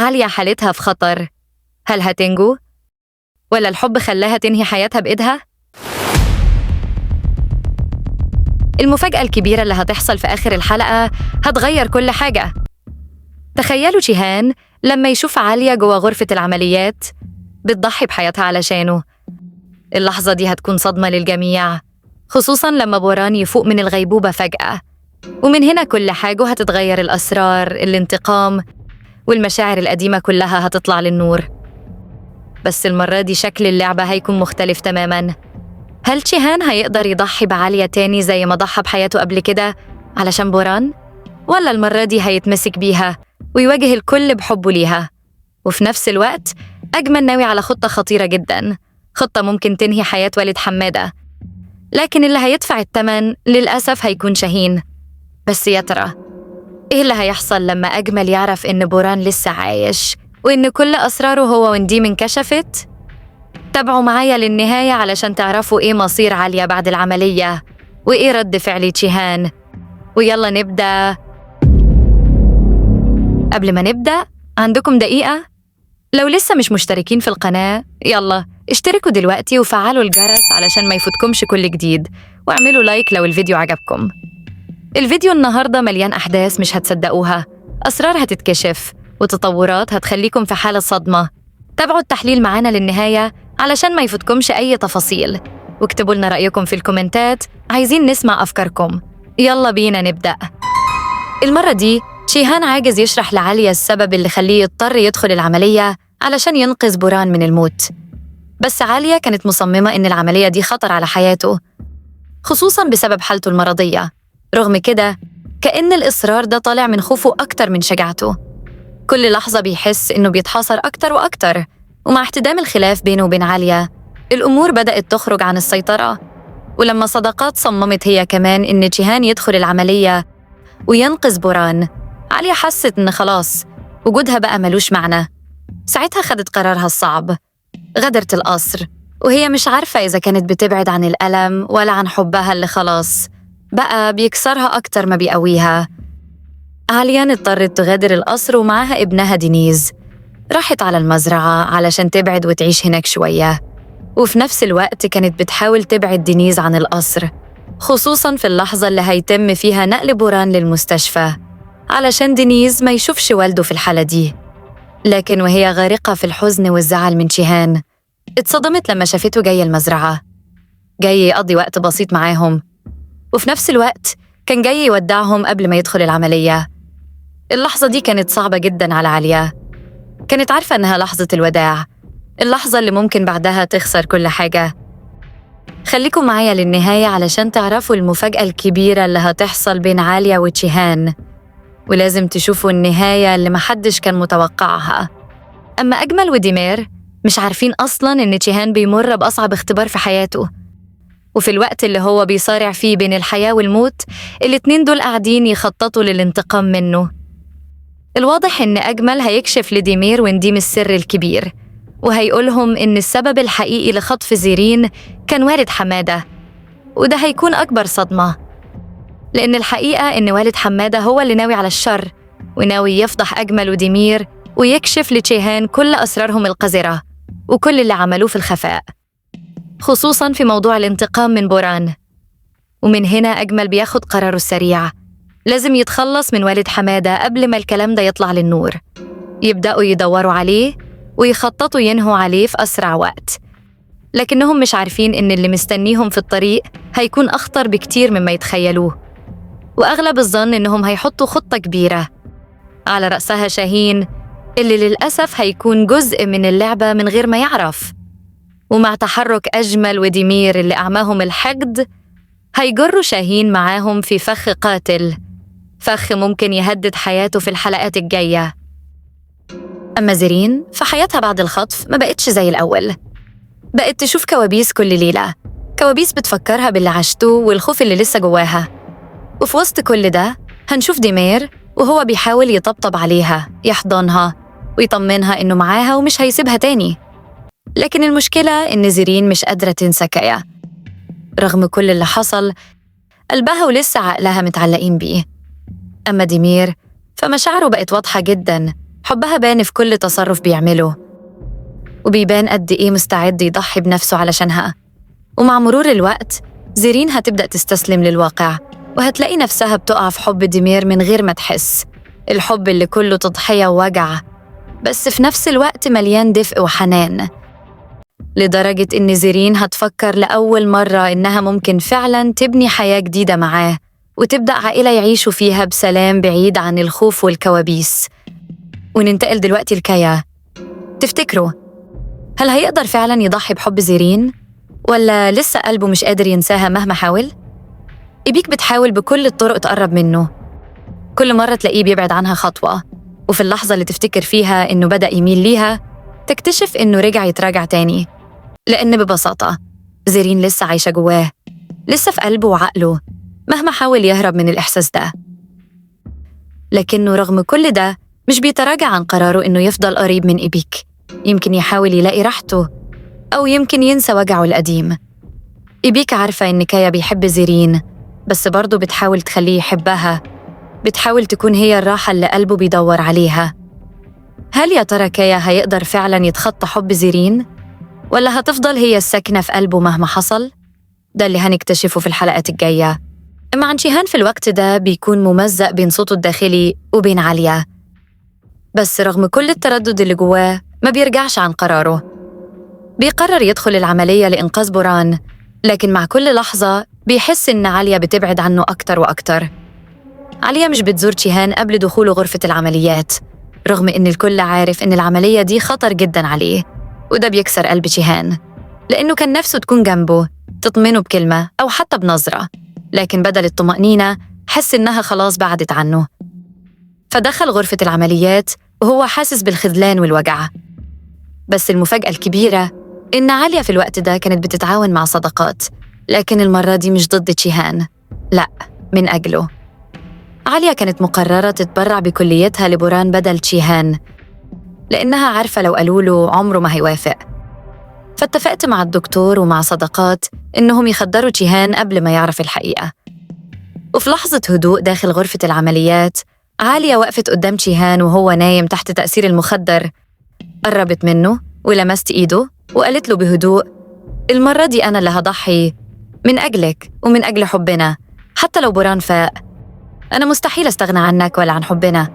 عالية حالتها في خطر، هل هتنجو؟ ولا الحب خلاها تنهي حياتها بإيدها؟ المفاجأة الكبيرة اللي هتحصل في آخر الحلقة هتغير كل حاجة. تخيلوا شيهان لما يشوف عالية جوه غرفة العمليات بتضحي بحياتها علشانه. اللحظة دي هتكون صدمة للجميع، خصوصاً لما بوران يفوق من الغيبوبة فجأة. ومن هنا كل حاجة هتتغير، الأسرار، الانتقام، والمشاعر القديمة كلها هتطلع للنور. بس المرة دي شكل اللعبة هيكون مختلف تماماً. هل شيهان هيقدر يضحي بعالية تاني زي ما ضحى بحياته قبل كده علشان بوران؟ ولا المرة دي هيتمسك بيها ويواجه الكل بحبه ليها؟ وفي نفس الوقت أجمل ناوي على خطة خطيرة جداً، خطة ممكن تنهي حياة والد حمادة، لكن اللي هيدفع الثمن للأسف هيكون شاهين. بس يا ترى إيه اللي هيحصل لما أجمل يعرف إن بوران لسه عايش وإن كل أسراره هو ونديم انكشفت؟ تابعوا معايا للنهاية علشان تعرفوا إيه مصير عالية بعد العملية وإيه رد فعل شيهان. ويلا نبدأ. قبل ما نبدأ عندكم دقيقة؟ لو لسه مش مشتركين في القناة يلا اشتركوا دلوقتي وفعلوا الجرس علشان ما يفوتكمش كل جديد، واعملوا لايك لو الفيديو عجبكم. الفيديو النهاردة مليان أحداث مش هتصدقوها، أسرار هتتكشف وتطورات هتخليكم في حالة صدمة. تابعوا التحليل معانا للنهاية علشان ما يفوتكمش أي تفاصيل، واكتبوا لنا رأيكم في الكومنتات، عايزين نسمع أفكاركم. يلا بينا نبدأ. المرة دي شيهان عاجز يشرح لعالية السبب اللي خليه يضطر يدخل العملية علشان ينقذ بوران من الموت. بس عالية كانت مصممة إن العملية دي خطر على حياته، خصوصاً بسبب حالته المرضية. رغم كده كأن الإصرار ده طالع من خوفه أكتر من شجاعته. كل لحظة بيحس إنه بيتحاصر أكتر وأكتر، ومع احتدام الخلاف بينه وبين عالية الأمور بدأت تخرج عن السيطرة. ولما صداقات صممت هي كمان إن شيهان يدخل العملية وينقذ بوران، عالية حست إن خلاص وجودها بقى ملوش معنى. ساعتها خدت قرارها الصعب، غادرت القصر وهي مش عارفة إذا كانت بتبعد عن الألم ولا عن حبها اللي خلاص بقى بيكسرها أكتر ما بيقويها. عالية اضطرت تغادر القصر ومعاها ابنها دينيز. راحت على المزرعة علشان تبعد وتعيش هناك شوية، وفي نفس الوقت كانت بتحاول تبعد دينيز عن القصر، خصوصاً في اللحظة اللي هيتم فيها نقل بوران للمستشفى، علشان دينيز ما يشوفش والده في الحالة دي. لكن وهي غارقة في الحزن والزعل من شيهان، اتصدمت لما شافته جاي المزرعة، جاي يقضي وقت بسيط معاهم، وفي نفس الوقت كان جاي يودعهم قبل ما يدخل العملية. اللحظة دي كانت صعبة جداً على عالية. كانت عارفة إنها لحظة الوداع، اللحظة اللي ممكن بعدها تخسر كل حاجة. خليكم معايا للنهاية علشان تعرفوا المفاجأة الكبيرة اللي هتحصل بين عالية وشيهان، ولازم تشوفوا النهاية اللي محدش كان متوقعها. أما أجمل وديمير مش عارفين أصلاً إن شيهان بيمر بأصعب اختبار في حياته، وفي الوقت اللي هو بيصارع فيه بين الحياة والموت الاتنين دول قاعدين يخططوا للانتقام منه. الواضح إن أجمل هيكشف لديمير ونديم السر الكبير، وهيقولهم إن السبب الحقيقي لخطف زيرين كان والد حمادة، وده هيكون أكبر صدمة، لأن الحقيقة إن والد حمادة هو اللي ناوي على الشر، وناوي يفضح أجمل وديمير ويكشف لتشيهان كل أسرارهم القذرة وكل اللي عملوه في الخفاء، خصوصاً في موضوع الانتقام من بوران. ومن هنا أجمل بياخد قراره السريع، لازم يتخلص من والد حمادة قبل ما الكلام ده يطلع للنور. يبدأوا يدوروا عليه ويخططوا ينهوا عليه في أسرع وقت، لكنهم مش عارفين إن اللي مستنيهم في الطريق هيكون أخطر بكتير مما يتخيلوه. وأغلب الظن إنهم هيحطوا خطة كبيرة على رأسها شاهين، اللي للأسف هيكون جزء من اللعبة من غير ما يعرف. ومع تحرك أجمل وديمير اللي أعماهم الحقد، هيجروا شاهين معاهم في فخ قاتل، فخ ممكن يهدد حياته في الحلقات الجاية. أما زيرين فحياتها بعد الخطف ما بقتش زي الأول، بقت تشوف كوابيس كل ليلة، كوابيس بتفكرها باللي عاشته والخوف اللي لسه جواها. وفي وسط كل ده هنشوف ديمير وهو بيحاول يطبطب عليها، يحضنها ويطمنها إنه معاها ومش هيسيبها تاني. لكن المشكلة إن زيرين مش قادرة تنسى كايا، رغم كل اللي حصل قلبها ولسه عقلها متعلقين بيه. أما ديمير فمشاعره بقت واضحة جدا، حبها بان في كل تصرف بيعمله، وبيبان قد إيه مستعد يضحي بنفسه علشانها. ومع مرور الوقت زيرين هتبدأ تستسلم للواقع، وهتلاقي نفسها بتقع في حب ديمير من غير ما تحس، الحب اللي كله تضحية ووجع، بس في نفس الوقت مليان دفء وحنان، لدرجة إن زيرين هتفكر لأول مرة إنها ممكن فعلاً تبني حياة جديدة معاه وتبدأ عائلة يعيشوا فيها بسلام بعيد عن الخوف والكوابيس. وننتقل دلوقتي لكايا. تفتكروا هل هيقدر فعلاً يضحي بحب زيرين؟ ولا لسه قلبه مش قادر ينساها مهما حاول؟ إبيك بتحاول بكل الطرق تقرب منه، كل مرة تلاقيه بيبعد عنها خطوة، وفي اللحظة اللي تفتكر فيها إنه بدأ يميل ليها تكتشف إنه رجع يتراجع تاني، لأن ببساطة زيرين لسه عايشة جواه، لسه في قلبه وعقله مهما حاول يهرب من الإحساس ده. لكنه رغم كل ده مش بيتراجع عن قراره إنه يفضل قريب من إبيك، يمكن يحاول يلاقي راحته أو يمكن ينسى وجعه القديم. إبيك عارفة إن كايا بيحب زيرين، بس برضه بتحاول تخليه يحبها، بتحاول تكون هي الراحة اللي قلبه بيدور عليها. هل يا ترى كايا هيقدر فعلاً يتخطى حب زيرين؟ ولا هتفضل هي الساكنة في قلبه مهما حصل؟ ده اللي هنكتشفه في الحلقات الجاية. أما عن شيهان في الوقت ده بيكون ممزق بين صوته الداخلي وبين عليا، بس رغم كل التردد اللي جواه ما بيرجعش عن قراره. بيقرر يدخل العملية لإنقاذ بوران، لكن مع كل لحظة بيحس إن عليا بتبعد عنه أكتر وأكتر. عليا مش بتزور شيهان قبل دخوله غرفة العمليات، رغم إن الكل عارف إن العملية دي خطر جداً عليه، وده بيكسر قلب شيهان لأنه كان نفسه تكون جنبه، تطمنه بكلمة أو حتى بنظرة، لكن بدل الطمأنينة حس إنها خلاص بعدت عنه. فدخل غرفة العمليات وهو حاسس بالخذلان والوجع. بس المفاجأة الكبيرة إن عليا في الوقت ده كانت بتتعاون مع صداقات، لكن المرة دي مش ضد شيهان، لأ، من أجله. عليا كانت مقررة تتبرع بكليتها لبوران بدل شيهان، لأنها عارفة لو قالوا له عمره ما هيوافق. فاتفقت مع الدكتور ومع صداقات إنهم يخدروا شيهان قبل ما يعرف الحقيقة. وفي لحظة هدوء داخل غرفة العمليات، عالية وقفت قدام شيهان وهو نايم تحت تأثير المخدر. قربت منه ولمست إيده وقالت له بهدوء: المرة دي أنا اللي هضحي من أجلك ومن أجل حبنا، حتى لو بوران فاق أنا مستحيل أستغنى عنك ولا عن حبنا.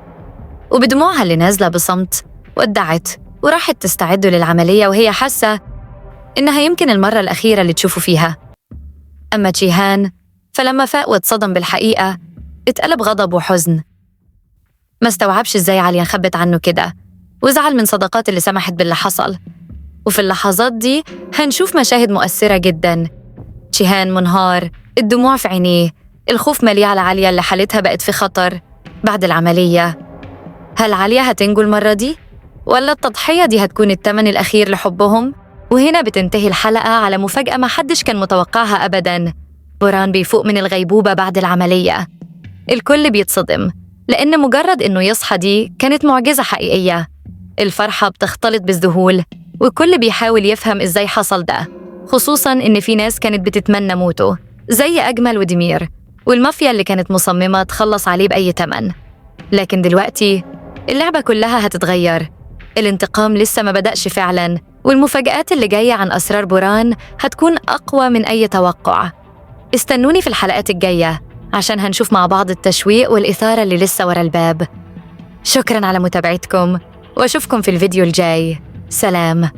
وبدموعها اللي نازلة بصمت ودعت وراحت تستعد للعملية وهي حاسة إنها يمكن المرة الأخيرة اللي تشوفه فيها. أما شيهان فلما فاق واتصدم بالحقيقة اتقلب غضب وحزن، ما استوعبش إزاي عليا خبت عنه كده، وزعل من صداقات اللي سمحت باللي حصل. وفي اللحظات دي هنشوف مشاهد مؤثرة جدا، شيهان منهار، الدموع في عينيه، الخوف مليء على عليا اللي حالتها بقت في خطر بعد العملية. هل عليا هتنجو المرة دي؟ ولا التضحية دي هتكون الثمن الأخير لحبهم؟ وهنا بتنتهي الحلقة على مفاجأة ما حدش كان متوقعها أبداً. بوران بيفوق من الغيبوبة بعد العملية. الكل بيتصدم لأن مجرد إنه يصحى دي كانت معجزة حقيقية. الفرحة بتختلط بالذهول، والكل بيحاول يفهم إزاي حصل ده، خصوصاً إن في ناس كانت بتتمنى موته زي أجمل ودمير والمافيا اللي كانت مصممة تخلص عليه بأي تمن. لكن دلوقتي اللعبة كلها هتتغير، الانتقام لسه ما بدأش فعلاً، والمفاجآت اللي جاية عن أسرار بوران هتكون أقوى من أي توقع. استنوني في الحلقات الجاية عشان هنشوف مع بعض التشويق والإثارة اللي لسه ورا الباب. شكراً على متابعتكم، وأشوفكم في الفيديو الجاي. سلام.